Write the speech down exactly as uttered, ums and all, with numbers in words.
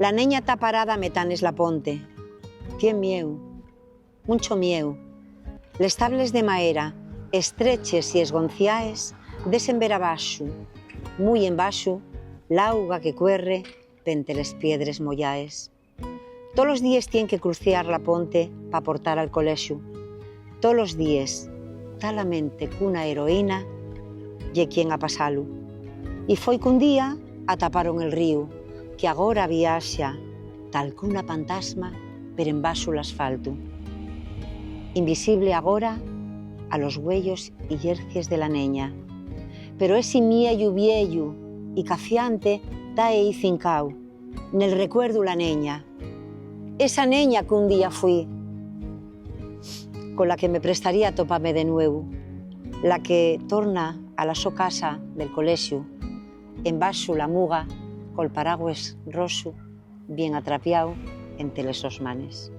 La neña ta parada a metanes la ponte. Tien mieu, muncho mieu. Les tables de maera, estreches y esgonciaes, desen ver abaxu, mui embaxu, l'auga que cuerre pente les piedres moyaes. Tolos díes tien que cruciar la ponte pa portar al colexu. Tolos díes, talamente qu'una heroína ye quien a pasalu. Y foi qu'un día ataparon el ríu, que agora viaxa, tal qu'una pantasma, per embaxu l'asfaltu. Invisible agora a los güeyos y llercies de la neña. Pero esi miellu, viellu y cafiante ta ehí cincao, nel recuerdu la neña. Esa neña qu'un día fui, cola que me prestaría atopame de nuevu, la que torna a la so casa del colexu, embaxu la muga, col paragües rosu, bien atrapiao ente les sos manes.